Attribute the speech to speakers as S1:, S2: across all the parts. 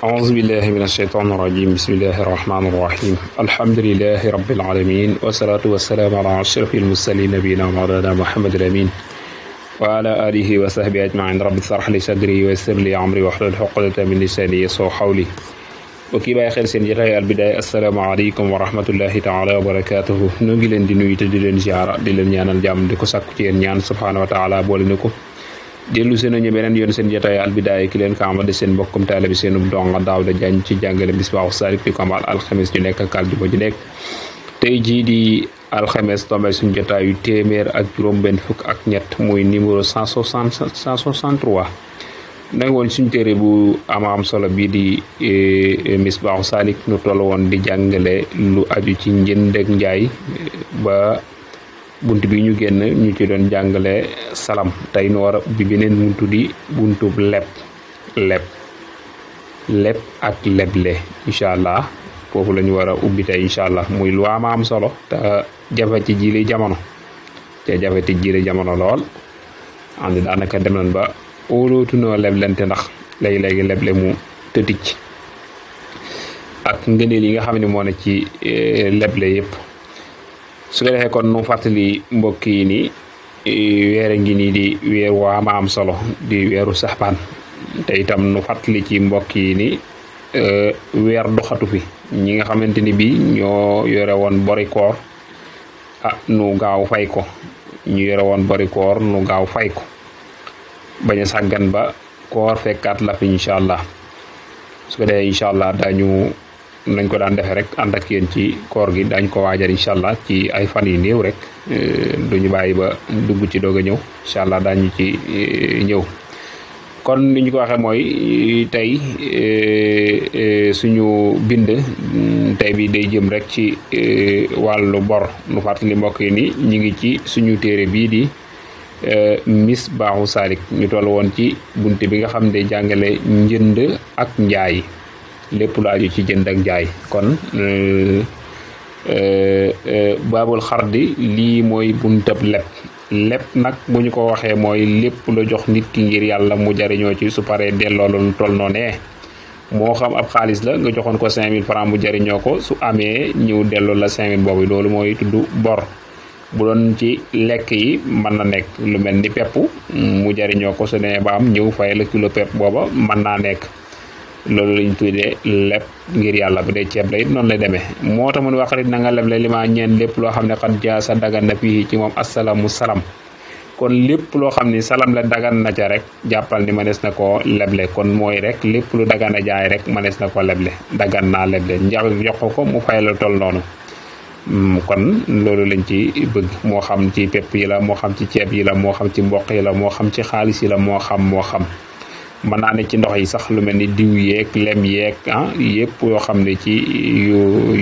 S1: أعوذ بالله من الشيطان الرجيم بسم الله الرحمن الرحيم الحمد لله رب العالمين والصلاة والسلام على أشرف المرسلين نبينا مولانا محمد الأمين وعلى آله وصحبه أجمعين رب اشرح لي صدري ويسر لي أمري واحلل عقدة من لساني يفقهوا قولي وكي باي خير سين جتاي البداية السلام عليكم ورحمة الله تعالى وبركاته ñu ngi leen di nuyu te di leen ziara di leen ñaanal jàmm di ko sàkku ci yéen ñaan subhanahu wa taala boole na ko dellu seen nañu beneen yoon seen jotaay albidaaya ki leen ko amal de seen mbokkum taalibe seenub donga Daawda Jaañ ci jàngale Misbaahu Saalik di ko amal alxames ju nekk ak àljuma ju nekk tey jii di alxames tombé suñu jotaayu téeméer ak juróom-benn fukk ak ñett muy numéro 163 nag woon suñu téere bu am solo bii di Misbaahu Saalik nu toll woon di jàngale lu aju ci njënd ak njaay ba bunt bi ñu génn ñu ci doon jàngale salam tey nu war a ubbi beneen buntu di buntub leb ak leble incha allah foofu la ñu war a ubbi tey incha allah muy lu am solo te jafe ci jiile jamono lool andi daanaka dem nañ ba óolootunoo leblente ndax léegi-léegi leble mu tëtic ak ngëneel yi nga xam ne moo ne ci leble yëpp su ko defee kon nu fàttali mbokk yi ni weer ngi nii di weer waa ma am solo di weeru saxbaan te itam nu fàttali ci mbokk yi ni weer doxatu fi ñi nga xamante ni bii ñoo yore woon bori koor nu gaaw fay ko ñu yore woon bori koor nu gaaw fay ko bañ a sàggan ba koor fekkaat la fi incha allah su ko defee incha allah nañ ko daan defee rek ànd ak yéen ci koor gi dañ ko waajal incha allah ci ay fan yu néew rek duñu bàyyi ba dugg ci doog a ñëw incha allah daañu ci ñëw kon ni ñu ko waxee mooy tey suñu bind tey bi day jëm rek ci wàllu bor nu fàttali mbokk yi ni ñu ngi ci suñu téere bii di Misbaahu Saalik ñu toll woon ci bunte bi nga xam ne jàngale njënd ak njaay lépp lu aju ci jënd ak njaay kon baabul xardi lii mooy buntab leb nag bu ñu ko waxee mooy lépp la jox nit ki ngir yàlla mu jariñoo ci su paree delloo lu toll noonee moo xam ab xaalis la nga joxoon ko 5000 francs mu jariñoo ko su amee ñëw delloo la 5000 boobu loolu mooy tudd bor bu doon ci lekk yi mën na nekk lu mel ni pepp mu jariñoo ko su demee ba am ñëw fay la kilo pepp booba mën naa nekk loolu lañ tuddee leb ngir yàlla bu dee ceeb la it noonu lay demee moo tax mu ne waxarit na nga leble li ma ñeen lépp loo xam ne xat jaa sa dagan na fii ci moom assalaamu salam kon lépp loo xam ni salam la dagan na ca rek jàppal ni mënees na koo leble kon mooy rek lépp lu dagan a jaay rek mënees na ko leble dagan naa leble njax jox ko mu fay la toll noonu kon loolu lañ ci bëgg moo xam ci pepp yi la moo xam ci ceeb yi la moo xam ci mboq yi la moo xam ci xaalis yi la moo xam mën naa ne ci ndox yi sax lu mel ni diw yeeg lem yeeg yëpp yoo xam ne ci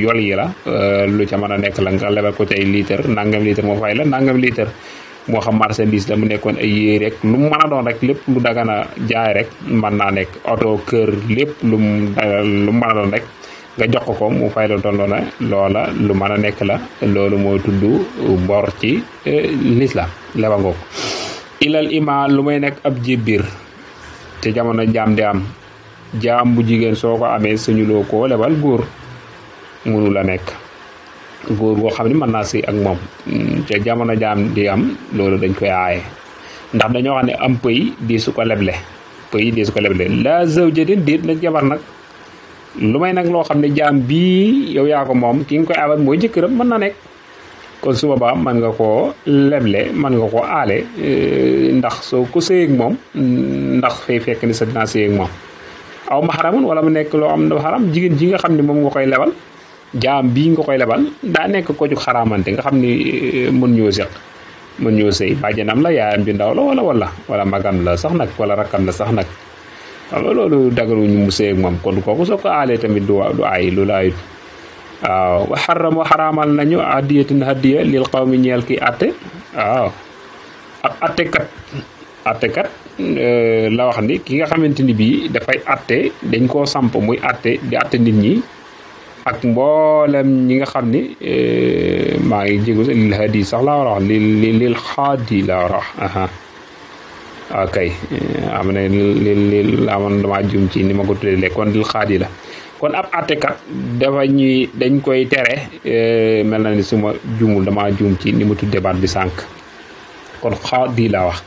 S1: yol yi la lu ca mën a nekk la nga lebal ko ci ay litre nangam litre moo fay la nangam litre moo xam marchandise la mu nekkoon ay yére rek lu mu mën a doon rek lépp lu dagana jaay rek mën naa nekk oto kër lépp lu mu mën a doon rek nga jox ko mu fay la toll na loola lu mën a nekk la loolu mooy tudd bor ci l'islam leba ngoog ilal ima lu may nekk ab jébbir te jamono jaam di am jaam bu jigéen soo ko amee suñu loo koo lebal góor mënu la nekk góor boo xam ne mën naa sëy ak moom te jamono jaam di am loolu dañ koy aaye ndax dañoo xam ne am pëy di su ko leble la zawjatin déet nag jabar nag lu may nag loo xam ne jaam bii yow yaa ko moom ki nga koy abal mooy jëkkëram mën na nekk kon su boobaa mën nga koo leble mën nga koo aale ndax soo ko sëyeeg moom ndax fay fekk ni sa dinaa sëyeeg moom aw maxaramun wala mu nekk loo am na xaram jigéen ji nga xam ne moom nga koy lebal jaam bii nga koy lebal daa nekk ko jug xaraamante nga xam ni mën ñoo sëy bàjjanam la yaayam bi ndaw la wala magam la sax nag wala rakkam la sax nag xam nga loolu dagaruñu mu sëyeeg moom kon kooku soo ko aalee tamit du aay lu laayut waaw wa xaraamal nañu hadiyatin hadiya lil qawmi ñeel ki atte waaw ab attekat la wax ni ki nga xamante ni bii dafay atte dañ koo samp muy atte di atte nit ñi ak mboolem ñi nga xam ni maa ngi jégu lil hadi sax laa war a wax lil xaadi laa war a wax kay am na li amoon dama juum ci ni ma ko tuddee kon dil xaadi la kon ab àttekat dañ koy tere mel na ni suma juumul dama juum ci ni ma tuddee baat bi sànq kon xaadi laa wax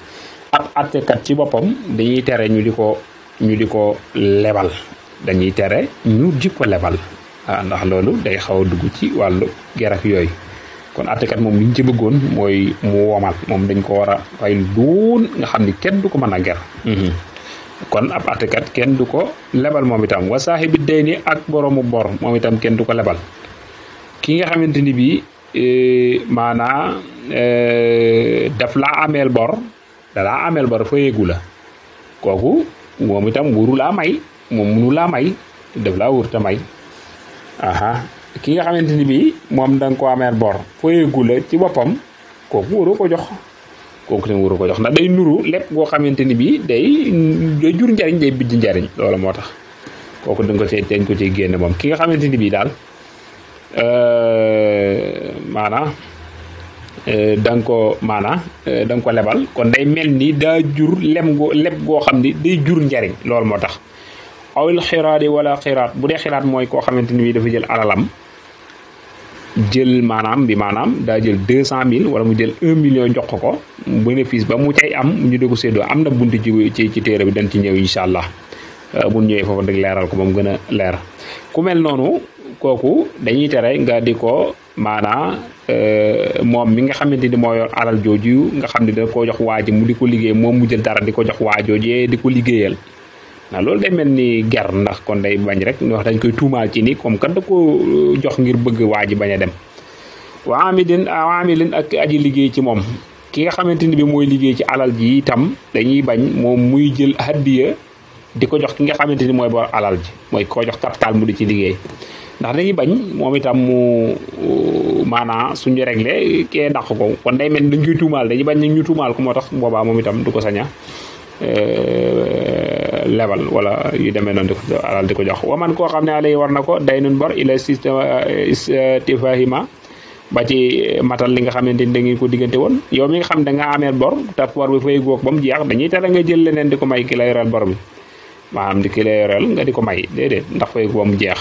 S1: ab àttekat ci boppam dañuy tere ñu di ko lebal dañuy tere ñu di ko lebal ndax loolu day xaw a dugg ci wàllu gerak yooyu kon àttekat moom li ñu ci bëggoon mooy mu womal moom dañ ko war a fay luun nga xam ni kenn du ko mën a ger kon ab àttekat kenn du ko lebal moom itam wa saahibi dayni ak boroomu bor moom itam kenn du ko lebal ki nga xamante ni bii maanaa daf laa ameel bor dalaa ameel bor fa yéegu la kooku moom itam wuru laa may moom munu laa may daf laa wur ta may ki nga xamante ni bii moom da nga ko ameel bor fayeegu la ci boppam kooku waru ko jox ndax day nuru lépp goo xamante ni bii day jur njariñ day bijj njariñ loolu moo tax kooku dañ ko ci génne moom ki nga xamante ni bii daal maanaam da nga ko lebal kon day mel ni daa jur leb goo xam ni day jur njariñ loolu moo tax awil xiraat yi wala xiraat bu dee xiraat mooy koo xamante ni bii dafa jël alalam jël maanaam daa jël 200 000 wala mu jël 1 million jox ko bénéfice ba mu cay am ñu dégg séddoo am na buntu ci téere bi dañ ci ñëw incha allah bu ñëwee foofu nag leeral ko ba mu gën a leer ku mel noonu kooku dañuy tere nga di ko moom mi nga xamante ni moo yor alal jooju nga xam ne da koo jox waa ji mu di ko liggéey moom mu jël dara di ko jox waa joojee di ko liggéeyal. loolu day mel ni ger ndax kon day bañ rek ñu wax dañ koy tuumaal ci ni comme kat da ko jox ngir bëgg waa ji bañ a dem wa amilin ak aji liggéey ci moom ki nga xamante ni bi mooy liggéey ci alal ji itam dañuy bañ moom muy jël hadiya di ko jox ki nga xamante ni mooy bor alal ji mooy koo jox capital mu di ci liggéey ndax dañuy bañ moom itam mu maanaa suñu réglé kee dàq ko kon day mel ni dañ koy tuumaal dañuy bañ ñu tuumaal ko moo tax boobaa moom itam du ko saña lebal wala yu demee noonu di ko alal di ko jox waman koo xam ne alay war na ko day nun bor ila istifahima ba ci matal li nga xamante ni da ngeen ko diggante woon yow mi nga xam da nga amee bor te bor bi fay góog ba mu jeex dañuy tere nga jël leneen di ko may ki la yoreel bor bi maanaam di ki la yoreel nga di ko may déedéet ndax fay góog ba mu jeex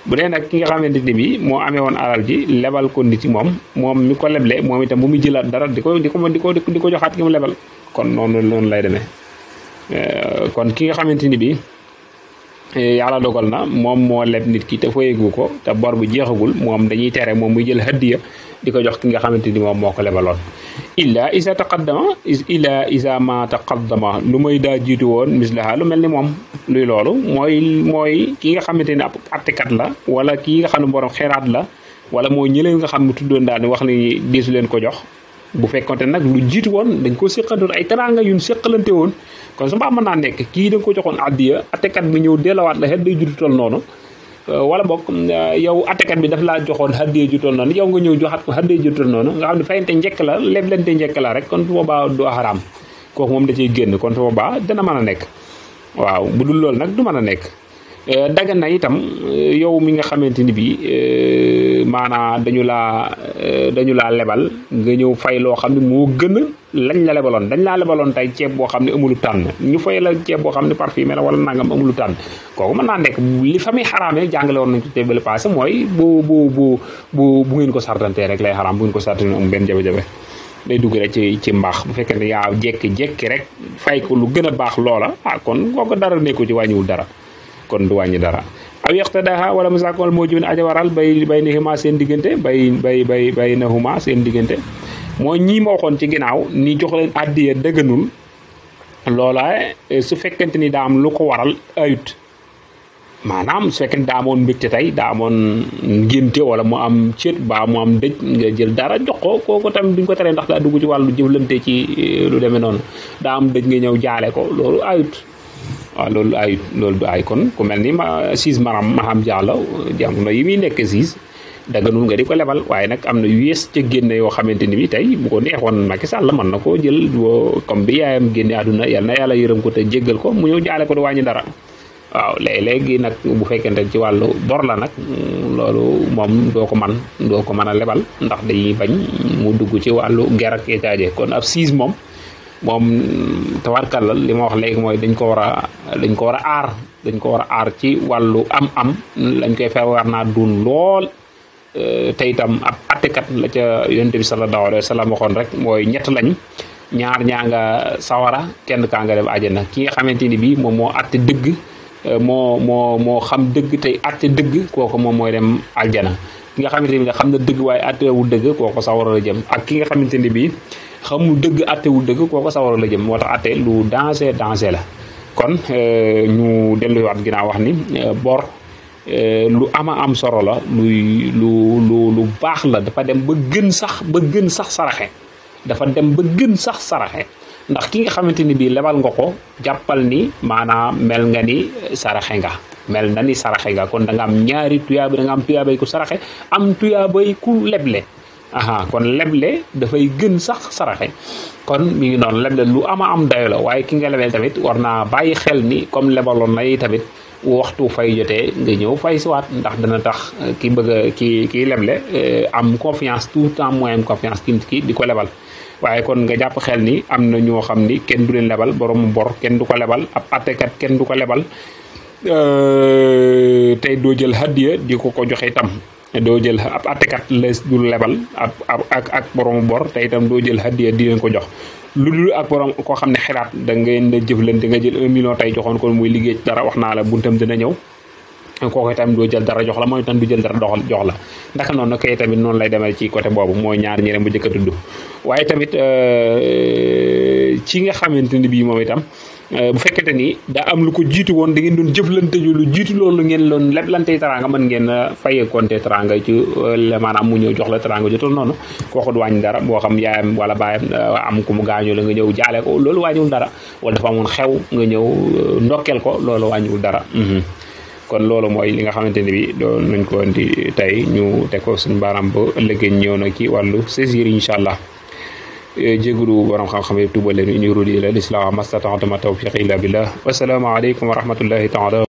S1: bu dee nag ki nga xamante ni bi moo amee woon alal ji lebal ko nit ci moom mi ko leble moom itam bu muy jëlaat dara di ko joxaat ki mu lebal kon noonu lay demee kon ki nga xamante ni bi yàlla dogal na moom moo leb nit ki te fayeegu ko te bor bu jeexagul moom dañuy tere moom muy jël hadiya di ko jox ki nga xamante ni moom moo ko lebaloon illa isa ma taqaddama lu may daa jiitu woon mislaha lu mel ni moom luy loolu mooy ki nga xamante ni ab attekat la wala kii nga xam ne borom xeraat la wala mooy ñëleen nga xam ne tuddoon daal ni wax ni diisu leen ko jox bu fekkonte nag lu jiitu woon dañ ko séqantoon ay teraanga yuñ séqalante woon kon su ma mën naa nekk kii da nga ko joxoon addiya attekat bi ñëw delawaat la xet day jutu toll noonu wala boog yow attekat bi daf laa joxoon addiya ju toll noonu yow nga ñëw joxaat ko addiya ju toll noonu nga xam ne fayante njëkk la leblente njëkk la rek kon su boobaa du xaraam kooku moom da ciy génn kon su boobaa dana mën a nekk waaw bu dul loolu nag du mën a nekk dagan na itam yow mi nga xamante ni bi maanaa dañu laa lebal nga ñëw fay loo xam ne moo gën lañ la lebaloon dañ laa lebaloon tey ceeb boo xam ne amulu tànn ñu fay la ceeb boo xam ne parfumé la wala nangam amulu tànn kooku mën naa nekk li fa muy xaraamee jàngale woon nañ ko te bale passé mooy bu ngeen ko sartantee rek lay xaraam bu ngeen ko sartantee am benn jafe-jafe day dugg rek ci mbaax bu fekkee ne yaa jekki rek fay ko lu gën a baax loola kon kooku dara nekku ci wàññiwul dara kon du wàññi dara aw yaqtadaha wala musakol moo jibin aja waral bay nahuma seen diggante bay nahuma seen diggante mooy ñii ma waxoon ci ginnaaw ni jox leen addiya dëgganul loola su fekkente ni daa am lu ko waral ayut maanaam su fekkente daa amoon mbégte tey daa amoon ngénte wala mu am céet ba mu am dëj nga jël dara jox ko kooku tamit duñ ko teree ndax daa dugg ci wàllu jëflante ci lu demee noonu daa am dëj nga ñëw jaale ko loolu ayut waaw loolu du ay kon ku mel ni siis Maham Diallo jamono yi muy nekk siis daganul nga di ko lebal waaye nag am na yu yees ca génne yoo xamante ni bi tey bu ko neexoon Macky Sall mën na koo jël comme bi yaayam génne àdduna yal na yàlla yërëm ko te jéggal ko mu ñëw jaale ko du wàññi dara waaw léegi nag bu fekkente ci wàllu bor la nag loolu moom doo ko mën a lebal ndax dañuy bañ mu dugg ci wàllu ger ak étage kon ab siis moom moom tawarkalla li ma wax léegi mooy dañ ko war a aar dañ ko war a aar ci wàllu am lañ koy fexe war naa dun lool te itam ab attekat la ca yonent bi sallallahu alayhi wa sallam waxoon rek mooy ñett lañ ñaar ñaa nga sawara kenn kaa nga dem àjjana ki nga xamante ni bii moom moo atte dëgg moo xam dëgg tey atte dëgg kooku moom mooy dem aljana ki nga xamante ni bii xam na dëgg waaye attewul dëgg kooku sawara la jëm ak ki nga xamante ni bii xamul dëgg attewul dëgg kooku sawara la jëm moo tax atte lu danger la kon ñu delluwaat ginnaaw wax ni bor lu am solo la lu baax la dafa dem ba gën sax saraxe dafa dem ba gën sax saraxe ndax ki nga xamante ni bii lebal nga ko jàppal ni maanaam mel nga ni saraxe nga mel na ni saraxe nga kon da nga am ñaari tuyaaba da nga am tuyaabay ku saraxe am tuyaabay ku leble kon leble dafay gën sax saraxe kon mi ngi noonu leble lu am dayo la waaye ki nga lebel tamit war naa bàyyi xel ni comme lebaloon na yi tamit waxtu fay jotee nga ñëw fay siwaat ndax dana tax ki bëgg a kii leble am confiance tout le temps mooy am confiance ki di ko lebal waaye kon nga jàpp xel ni am na ñoo xam ni kenn du leen lebal borom bor kenn du ko lebal ab attekat kenn du ko lebal tey doo jël hadiya di ko joxe itam doo jël ab attekat les du lebal ak borom bor te itam doo jël hadiya di leen ko jox lu dul ak borom koo xam ne xiraat da ngeen a jëflante nga jël 1 million tey joxoon ko muy liggéey dara wax naa la buntam dina ñëw kooku itam doo jël dara jox la mooy itam du jël dara jox la ndaka noonu kay tamit noonu lay demee ci côté boobu mooy ñaar ñeneen bu jëkk a tudd waaye tamit ci nga xamante ni bii moom itam bu fekkente ni daa am lu ko jiitu woon da ngeen doon jëflante ju lu jiitu loolu ngeen doon leblante teraanga mën ngeen fayee compte teraanga ci maanaam mu ñëw jox la teraanga jotul noonu kooku du wàññi dara boo xam yaayam wala baayam am ku mu gaañoo la nga ñëw jaale ko loolu wàññiwul dara wala dafa amoon xew nga ñëw ndokkeel ko loolu wàññiwul dara kon loolu mooy li nga xamante ne bi doon nañ ko indi tey ñu teg ko suñu baaraam ba ëllëgee ñëw na ci wàllu saisir incha allah jégalu borom xam-xam yi tuubal leen ñu rudi ila l'islam mastata'tu ma tawfiqi illa billah wasalaamu aleykum wa rahmatullahi taala